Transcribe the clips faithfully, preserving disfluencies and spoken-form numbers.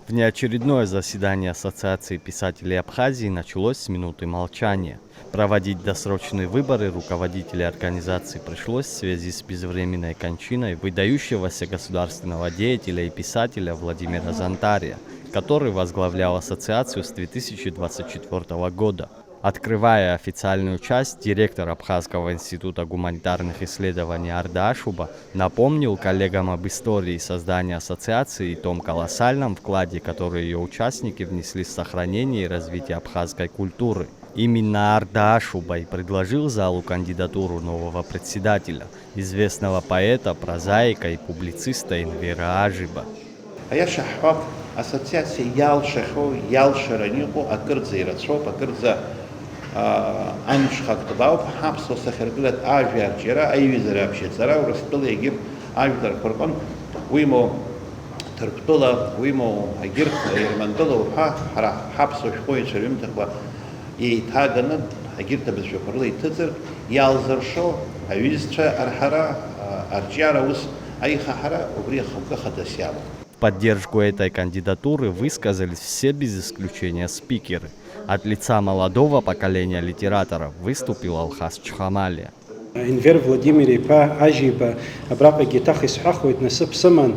Внеочередное заседание Ассоциации писателей Абхазии началось с минуты молчания. Проводить досрочные выборы руководителя организации пришлось в связи с безвременной кончиной выдающегося государственного деятеля и писателя Владимира Зантария, который возглавлял ассоциацию с две тысячи двадцать четвёртого года. Открывая официальную часть, директор Абхазского института гуманитарных исследований Арда Ашуба напомнил коллегам об истории создания ассоциации и том колоссальном вкладе, который её участники внесли в сохранение и развитие абхазской культуры. Именно Арда Ашуба и предложил залу кандидатуру нового председателя, известного поэта, прозаика и публициста Энвера Ажиба. Аиаша ҳҳәап, ассоциациа иалшахьоу, иалшаран иҟоу акырӡа ирацәоуп, акырӡа, аа, амҽхак ҭбаауп, ҳаԥсуа сахьаркыратә ажәа арҿиара, аиҩызара абжьаҵара, Урыстәыла егьырҭ ажәларқәа рҟынтә, уимоу Ҭырқәтәыла, уимоу егьырҭ Ермантәыла уҳәа, ҳара ҳаԥсуа шәҟәыҩҩцәа рҩымҭақәа еиҭаганы, егьырҭ абызшәақәа рыла иҭыҵыртә, иалзыршо аҩызцәа арҳара, аа, арҿиара аус аихаҳара убри ахықәкы хадас иалоуп. В поддержку этой кандидатуры высказались все без исключения спикеры. От лица молодого поколения литераторов выступил Алхас Чхамалия. Енвер Владимир-иԥа Ажьиба абраҟагьы еиҭах исҳәахуеит, насыԥ сыман,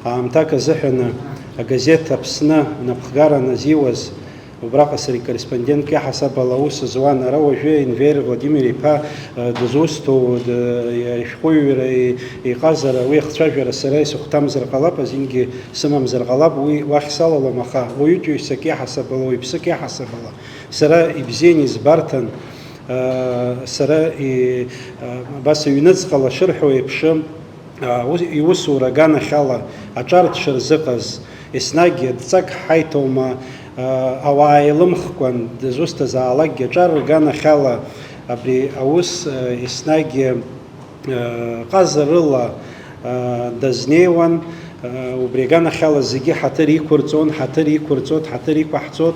аамҭак азыҳәаны агазеҭ Аԥсны анапхгара аназиуаз, убраҟа сара икорреспондентк иаҳасаб ала аус зуан. Ара уажәы Енвер Владимир-иԥа, э, дызусҭоу, д-, ишәҟәыҩҩра, и-, иҟазара, уи ахцәажәара сара исыхәҭамзар ҟалап, азингьы сымамзар ҟалап, уи уахь салалом, аха уаҩытәыҩсак иаҳасаб ала, уаҩԥсык иаҳасаб ала сара ибзиан избарҭан, э, сара и-, э, абас аҩныҵҟала шырҳәо еиԥш, э, ус, иусура аганахьала аҿар дшырзыҟаз, еснагь дҵак ҳаиҭоума, э, ауаа еилымхкәан дызусҭазаалакгьы аҿар рганахьала абри аус, э, еснагь, э, ҟазарыла, э, дазнеиуан, э, убри аганахьала зегьы ҳаҭыр иқәырҵон, ҳаҭыр иқәырҵот, ҳаҭыр иқәаҳҵот.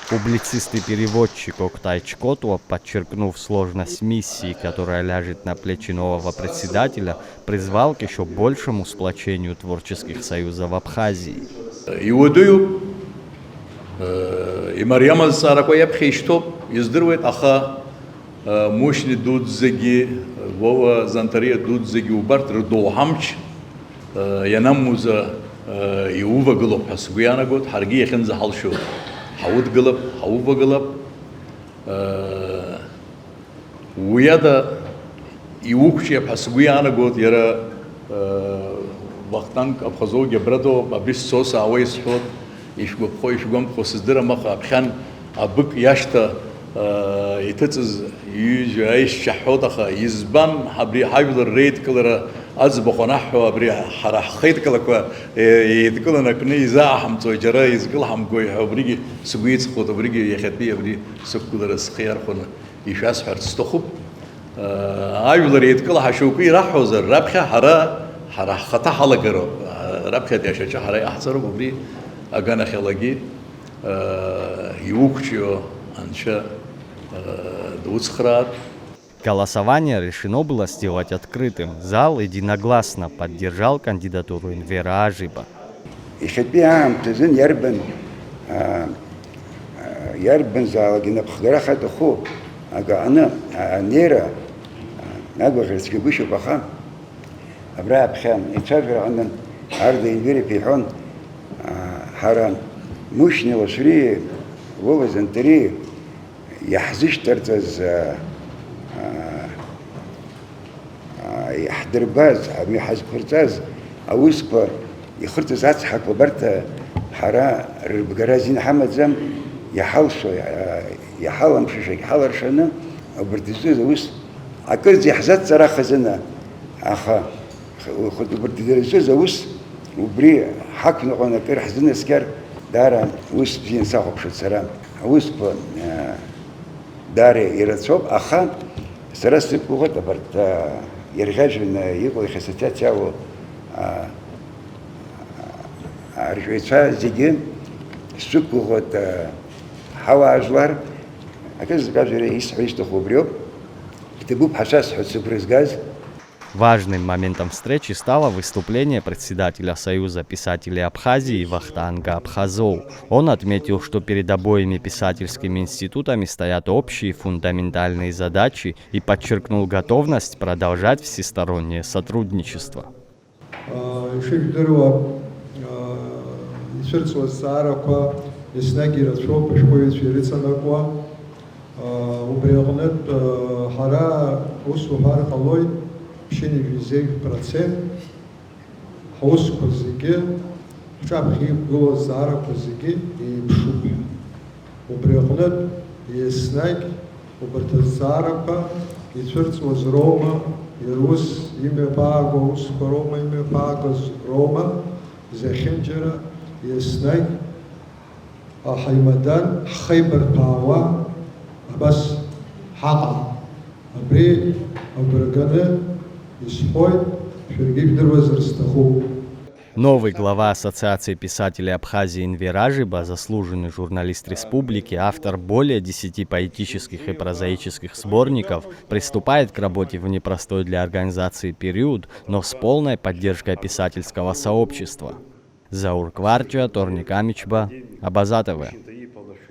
Публицист и переводчик Октай Чкотуа, подчеркнув сложность миссии, которая ляжет на плечи нового председателя, призвал к ещё большему сплочению творческих союзов Абхазии. Иуадаҩуп, э, имариам азҵаарақәа иаԥхьа ишьҭоуп, издыруеит, аха, э, Мушьни дуӡӡагьы, Вова Зантариа дуӡӡагьы убарҭ рдоуҳамч, э, ианамуӡа, э, иувагылоуп ҳәа сгәы иаанагоит, ҳаргьы иахьынӡаҳалшо ҳаудгылап, ҳаувагылап. Э, Уи ада иуқәҿиап ҳәа сгәы иаанагоит, иара, э, Вахтанг Абхазоугьы абра дыҟоуп, абри сцо саауа исҳәоит, ишәгәаԥхо, ишәгәамԥхо сыздырам, аха аԥхьан абык иашҭа, э, иҭыҵыз иҩыза аишьцәа ҳҳәоит, аха избан абри ҳажәлар реидкылара аӡбахә анаҳҳәо, абри ҳара ҳхеидкылақәа, э, еидкыланы акны изааҳамҵо, џьара изкылҳамкуеи ҳәа убригьы сгәы иҵхоит, убригьы иахьатәи абри сықәгылара схы иархәаны ишәасҳәарц сҭахуп. Ажәлар еидкылаҳа шьоукы ираҳҳәозар, раԥхьа ҳара, ҳара ҳхаҭа ҳалагароуп, раԥхьатәи ашьаҿа ҳара иҟаҳҵароуп, убри аганахьалагьы иуқәҿио Анцәа дуцхраап. Голосование решено было сделать открытым. Зал единогласно поддержал кандидатуру Энвера Ажиба. Иахьатәи аамҭазын иарбан, аа, аа, иарбанзаалак инапхгара хаҭаху акы аҟны, аа, анеира, аа, агәаӷьра цәгьагәышьоуп, аха абра аԥхьа ицәажәара аҟны Арда Енвер-иԥа иҳәон, аа, ҳара Мушьни Лашәриеи Вова Зантариеи иаҳзышьҭарҵаз, аа, аа, иаҳдырбаз, ами, ҳазқәырҵаз аусқәа ихырҵаз ацҳақәа абарҭ ҳара рырбгара азин ҳамаӡам, иҳалшо, аа, иҳаламшашагь ҳаларшаны, убарҭ зҿыз аус акырӡа иаҳзацҵар ахазына, аха Х-, хәыҷы убарҭ дырзыз аус, убри ҳақәныҟәан акыр ҳзынаскьар, даара ус бзианы сахәаԥшуеит сара. Аусқәа, аа, даара ирацәоуп, аха сара сзықәгәыӷуеит абарҭ, аа, ирӷьажәҩаны иҟоу иахьа ассоциациа иалоу, аа, арҵаҩцәа зегьы сзықәгәыӷуеит, аа, ҳауаажәлар, акы зкажәара исҳәо исҭаху убриоуп. Иҭабуп ҳәа шәасҳәарц сыгәра згаз. Важным моментом встречи стало выступление председателя Союза писателей Абхазии Вахтанга Абхазоу. Он отметил, что перед обоими писательскими институтами стоят общие фундаментальные задачи, и подчеркнул готовность продолжать всестороннее сотрудничество. Ишыжәдыруа, ицәырҵуа азҵаарақәа еснагь ирацәоуп ашәҟәыҩҩцәа ирыҵанакуа. Убри аҟнытә, ҳара ус уҳәар ҟалоит, ԥшьынҩажәи зеижә процент ҳусқәа зегьы, ҳҿаԥхьа иқәгылоу азҵаарақәа зегьы еиԥшуп ҳәа. Убри аҟнытә, еснагь убарҭ азҵаарақәа ицәырҵуаз роума, иара ус имҩаԥааго аусқәа роума, имҩаԥаагаз роума, зехьынџьара еснагь ҳаимадан, ҳхеибарҭәаауа абас ҳаҟан. Абри агәра ганы исҳәоит, шәаргьы ижәдыруазар сҭахуп. Новый глава Ассоциации писателей Абхазии Энвер Ажиба, заслуженный журналист республики, автор более десяти поэтических и прозаических сборников, приступает к работе в непростой для организации период, но с полной поддержкой писательского сообщества. Заур Кварча, Торник Амичба, Абаза ТВ.